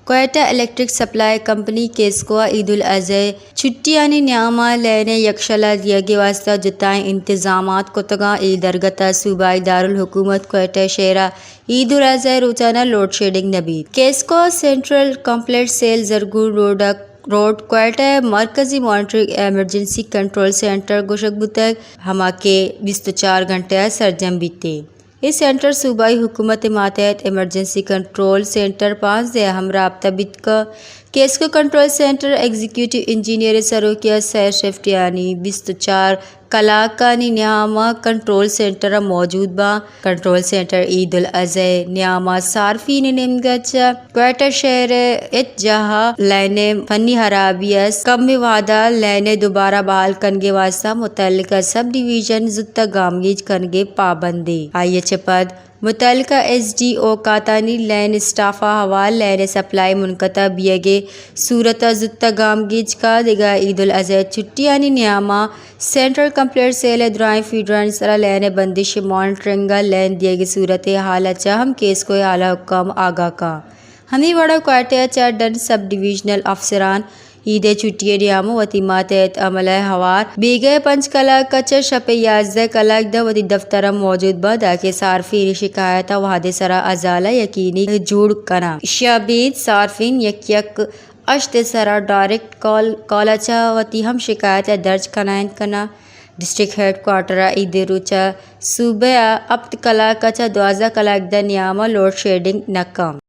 Quetta electric supply company QESCO ءَ عید الاضحی ءِ چھٹیانی نیام ءَ لین ءِ یکشل ءَ دیگ ءِ واستہ جتائیں انتظامات کتگ اَنت۔ اے درگت ءَ صوبائی دارالحکومت کوئٹہ شہر ءَ عید الاضحی ءِ روچان ءَ لوڈ شیڈنگ نہ بیت۔ کیسکو ءِ سینٹرل کمپلیکس سیل زرگون روڈ ءَ، روڈ کوئٹہ ءِ مرکزی مانیٹرنگ ایمرجنسی کنٹرول سینٹر گوشگ بوتگ، ہما کہ بیست ءُ چار گھنٹہ ءَ سرجم بیت۔ اے سینٹر صوبائی حکومت ءِ ماتحت ایمرجنسی کنٹرول سینٹر پانزدہ ءِ ہم رابطہ بیت کہ QESCO control centre executive engineer ءِ سروکی ءَ سئے شفٹانی بیست ءُ چار کلاکانی نیام ءَ کنٹرول سینٹر ءَ موجود باں۔ کنٹرول سینٹر عید الاضحی ءِ نیام ءَ صارفین ءِ نیمگ ءَ چہ کوئٹہ شہر ءِ ہچ جاہ ءَ لین ءِ فنی ہرابی است، کمیں وہد ءَ لین ءِ دوبارہ بحال کنگ ءِ واستہ متعلقہ سب ڈویژن زوت ءَ گامگیج کنگ ءِ پابندی۔ آئی ءَ چہ پد متعلقہ ایس ڈی اوقاتانی لین اسٹاف ءَ ہوار لین ءِ سپلائی منقطع بیگ ءِ صورت ءَ زوت ءَ گامگیج کا۔ دگہ عید الاضحی ءِ چھٹیانی نیام ءَ سینٹرل کمپلیکس سیل ءِ درائیں فیڈرانی سرا لین ءِ بندش ءِ مانیٹرنگ ءَ لین دیگ ءِ صورت ءِ حال ءَ چہ ہم کیسکو ءِ اعلی حکام آگاہ کاں۔ ہمے وڑ ءَ کوئٹہ ءَ چہ ڈن سب ڈویژنل افسران عید ءِ چھٹی ءِ نیام ءَ وتی ماتحت عمل ءِ ہوار بیگہ ءَ پنچ کلاک ءَ چہ شپ ءِ یازدہ کلاک داں وتی دفتر ءَ موجود باں، دانکہ صارفین ءِ شکایت ءَ وہد ءِ سرا ازالہ یقینی جوڑ کناں۔ ایشی ءَ ابید صارفین یک یک ہشت ءِ سرا ڈائریکٹ کال، کال ءَ چہ وتی ہم شکایت ءَ درج کنائینت کناں۔ ڈسٹرکٹ ہیڈ کوارٹر ءَ عید ءِ روچ ءَ صبح ءَ ہپت کلاک ءَ چہ دوازدہ کلاک داں نیام ءَ لوڈ شیڈنگ نہ کنت۔